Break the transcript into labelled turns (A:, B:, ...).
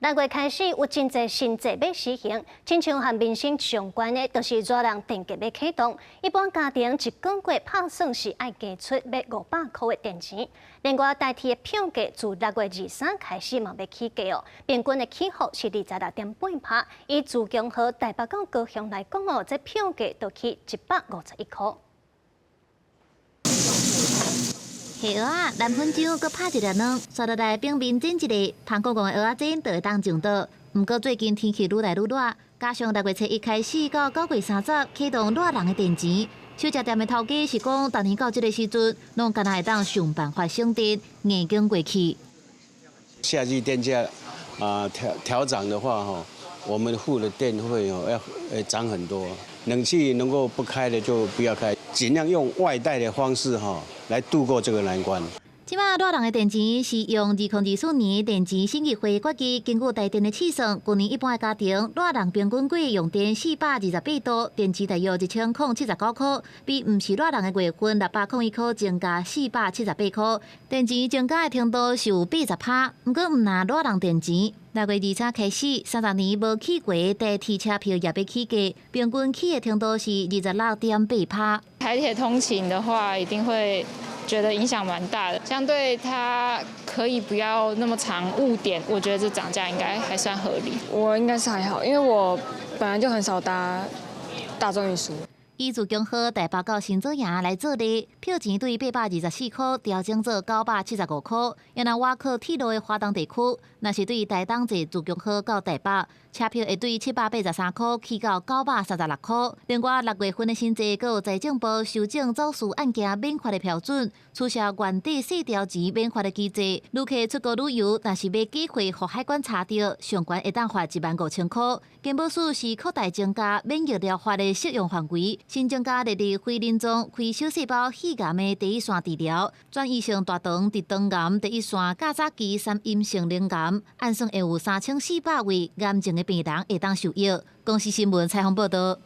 A: 六月開始有真濟新制欲實行，親像和民生相關的，就是熱人電價欲啟動。一般家庭一個月拍算是愛加出欲500箍的電錢。另外，台鐵的票價自6月23開始嘛欲起價哦，平均的起幅是26.8%。以自強號台北到高雄來講哦，這票價就起151箍。
B: 下蚵仔、南粉漿，閣拍一粒卵，刷落來冰面煎一下，芳公公的蚵仔煎就會當上桌。毋過最近天氣愈來愈熱，加上6月初一開始到9月30啟動熱人的電錢，小食店的頭家是講，逐年到這个時陣，攏敢若會當想辦法省電，硬撐過去。
C: 夏季電價啊調漲的話，吼，我們付的電費哦要漲很多。冷氣能夠不開的就不要開，盡量用外帶的方式哈來度過這個難關。
B: 這擺熱人的電錢是用2024年電錢審議會決議，根據台電的試算，舊年一般的家庭熱人平均月用電428度，電錢大約1079塊，比毋是熱人的月份601塊增加478塊，電錢增加的程度是有80%。毋過毋但熱人電錢，6月23開始，30年無起過台鐵車票也欲起價，平均起的程度是26.8%。
D: 台鐵通勤的話，一定會覺得影響蠻大的，相對它可以不要那麼常誤點，我覺得這漲價應該還算合理。
E: 我應該是還好，因為我本來就很少搭大眾運輸。
B: 以自強號台北到新左營來做例，票錢對824塊調整做975塊。若倚靠鐵路的華東地區，若是對台東坐自強號到台北，車票會對783塊起到936塊。另外六月份的新制，閣有財政部修正走私案件免罰的標準，取消原底細條錢免罰的機制。旅客出國旅遊，若是買假貨予海關查著，上懸會當罰15,000塊。健保署是擴大增加免疫療法的適用範圍，新增加列入非鱗狀非小細胞肺癌的第一線治療，轉移性大腸直腸癌第一線較早期三陰性鳞癌，按算會有3400位癌症的病人會當受益。公視新聞採訪報導。